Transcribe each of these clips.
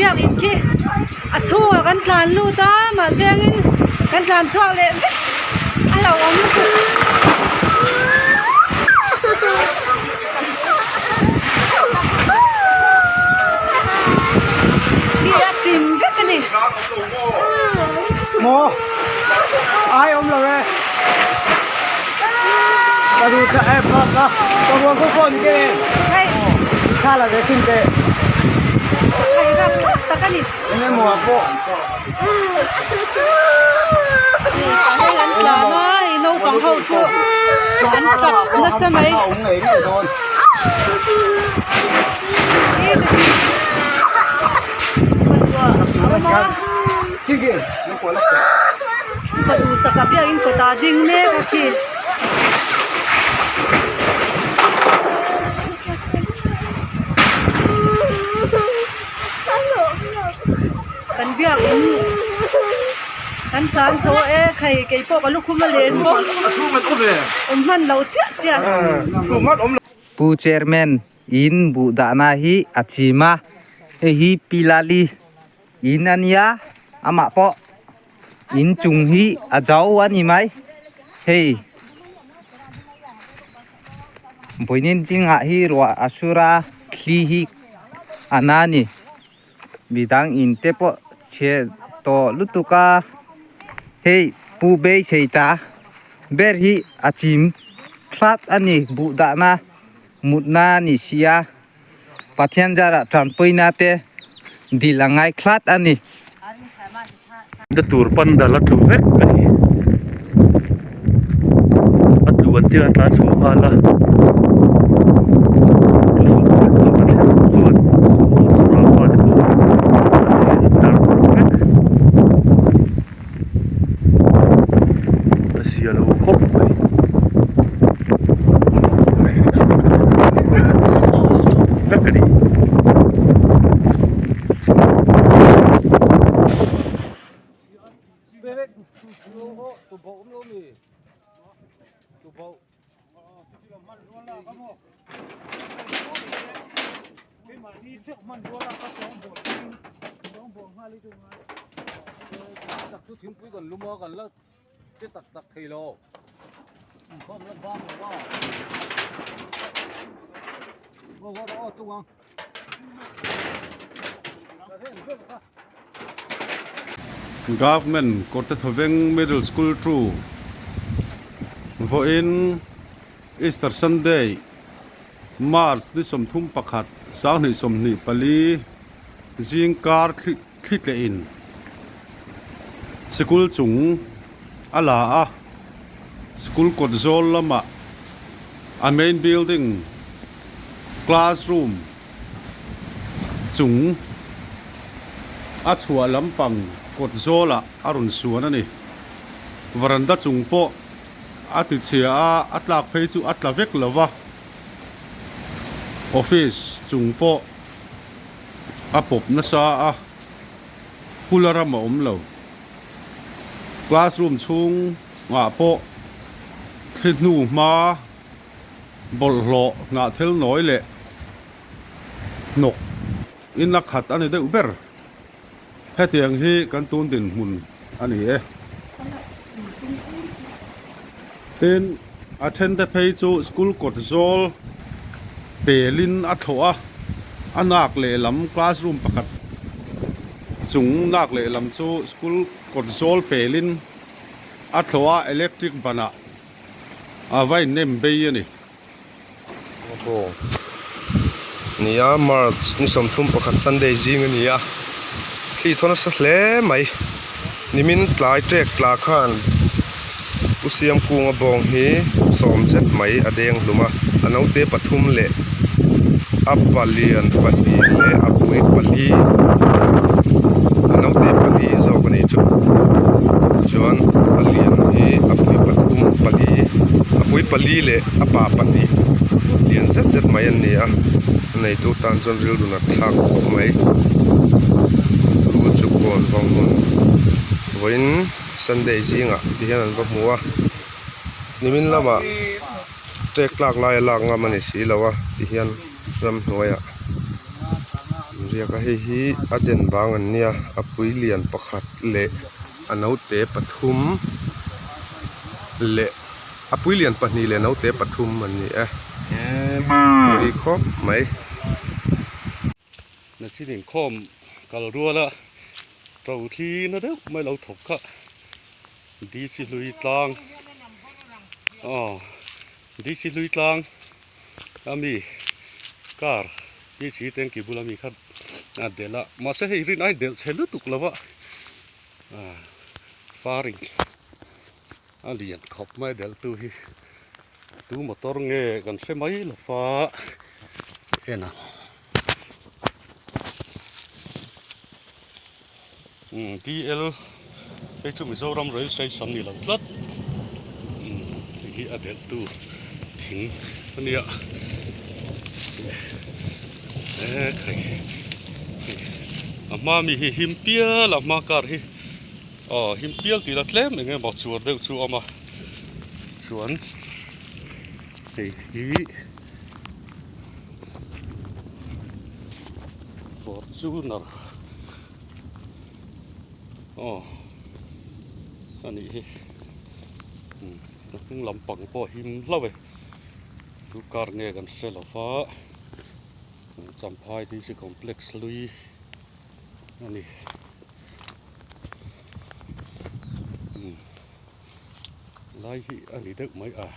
Biakin khi a chhungah kan tlan lut a mahse angin kan tlan chhuak leh vek a lo awm lutuk. Khi a chim vek a ni. Maw ai awm lo e ka duh tha em ka ka ka ruang khaw pawh ni ke Hei thla la ve thin teh hei rap thlak tak a ni. Eng emaw ah pawh Hei an tlan a hei naupang ho chu an tap nasa mai. Awm ngei ngei dawn. Ka duhsak a biakin kawtah ding mek a khi. Kan biakin kan tlan zo e khai keipawh ka lukhum a len bawk awm hman lo chiah chiah. Pu Chairman in buh dahna hi a chim a hei hi Pi Lali in a nia amah pawh in chung hi a zo a ni mai hei vawiin zingah hi ruah a sur a thli hi a na a ni midang in te pawh chhe tawh lutuk a hei pu beisei ta ber hi a chim hlat a ni buh dahna mutna a ni si a. Pathian zarah tanpuina te dil a ngai thlat a ni. Na tur pandal a tlu vek a ni. A tlu an tir a tlan chhuah nghal a. Tlu sawk vek tawh a thlen chuan saw rangva te pawh a in tar vek. A zia lo khawp mai. Vek a ni. Government Kawrtethawveng Middle School 2 vawiin Easter Sunday March ni 31 2024 zing kar thli tleh in sikul chung a la a sikul kawt zawl lamah a main building classroom chung a chhuah lampang kawt zawlah a rawn suan a ni varanda chung pawh a ti chhia a a tlak phei chu a tla vek lo va office chung pawh a pawp nasa a hula ram a awm lo classroom chhungah pawh thli hnu hma bawlhhlawh hnah thil nawi leh hnawk in a khat a ni deuh ber hetiang hi kan tun dinhmun a ni e tin a then te phei chu school kawt zawl pelin a thlawh a a nak lehlam classroom pakhat chung nak lehlam chu school kawt zawl pelin a thlawh a electric ban ah a va innem bei a ni. Aw nia March ni 31 Sunday zing a ni a thli thaw nasa hle mai nimin tlai tek tla khan u siam kunga bawng hi sawm zet mai a deng hlum a a naute pathum leh a palian pahnih leh a pui pali a naute pali zawk a ni chu chuan a lian hi a pui pathum pali a pui pali leh a pa pahnih lian zet zet mai an ni a a neitu tan chuan rilru nat thlak khawp mai lu chu kawn vang hmun vawiin sunday zingah ti hian an va hmu a nimin lamah tek tlak lai a lak ngam a ni si lo a ti hian ramhnuaiah. riak a hei hi a den bang an nia a pui lian pakhat leh a naute pathum leh a pui lian pahnih leh naute pathum an ni e pui khawp mai. Nachin inkhawm kal ruala to thli na deuh mai lo thawk kha DC hlui tlang aw DC hlui tlang ami car DC tanky bula mi kha a delh a mahse hei rin ai delh chhe lutuk lo a ah faring a lian khawp mai delh tu hi tu motor nge kan hre mai lo va en ang umm DL hei chu Mizoram rail station ni lo tlat umm hei hi a delh tu thing a nia e khai a hma mi hi him pial a hma car hi. Aw him pial tih la tlem eng emaw chuar deuh chu a awm a chuan hei hi fortuner aw a nih hi a hnung lampang pawh a him hlauh e tu car nge kan hre lo va Champhai D C complex hlui a ni. Lai hi a ni deuh mai a.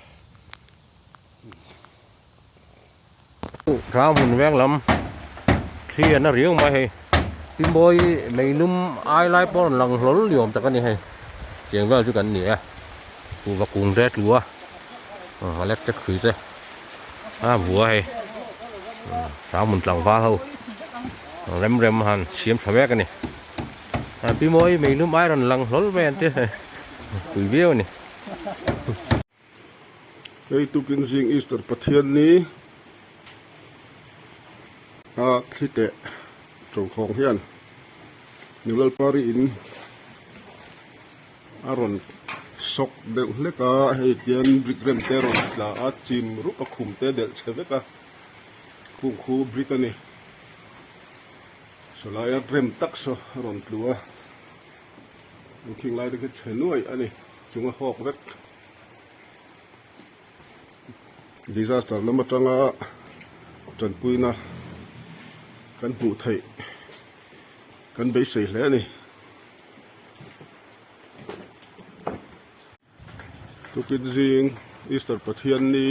Ram hun veng lam thli an a riau mai hei Timbawi meilum ai lai pawh a rawn lang hlawl ni awm tak a ni hei tiang vel chu kan ni e kuhva kung te a tlu a electric hrui te a vua hei ram hun tlangval ho rem rem han siam tha mek a ni. A pi mawi meilum ai rawn lang hlawl mai an ti pui viau a ni. Hei tukin zing Easter Pathian ni a thli teh tawngkhawng hian Nulalpari in a rawn sawk deuh hlek a, hei tian brick rem te a rawn tla a, chim rup a khum te delh chhe vek a, khung khu brick a ni. Sawlaia rem tak saw a rawn tlu a, an khing lai te khi chhe nuaih a ni, chung a hawk vek. Disaster lam atanga tanpuina kan hmuh theih kan beisei hle a ni. Tukit zing Easter Pathian ni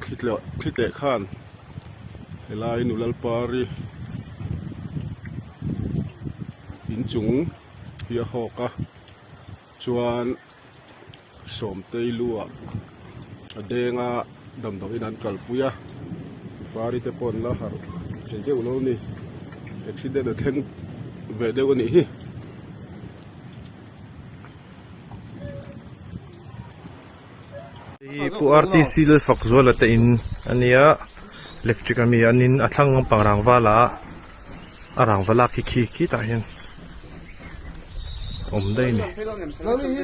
thli tleh khan helai nu Lalpari inchung hi a hawk a chuan Sawmtei lu ah a deng a damdawiin an kalpui a pari te pawh an la harh thei deuh lo a ni accident a thleng ve deuh a nih hi. Hei Pu RTC Lalfakzuala te in a nia electric ami an in a thlang lampang rangva la a a rangva lak hi khi khitah hian a awm daih a ni.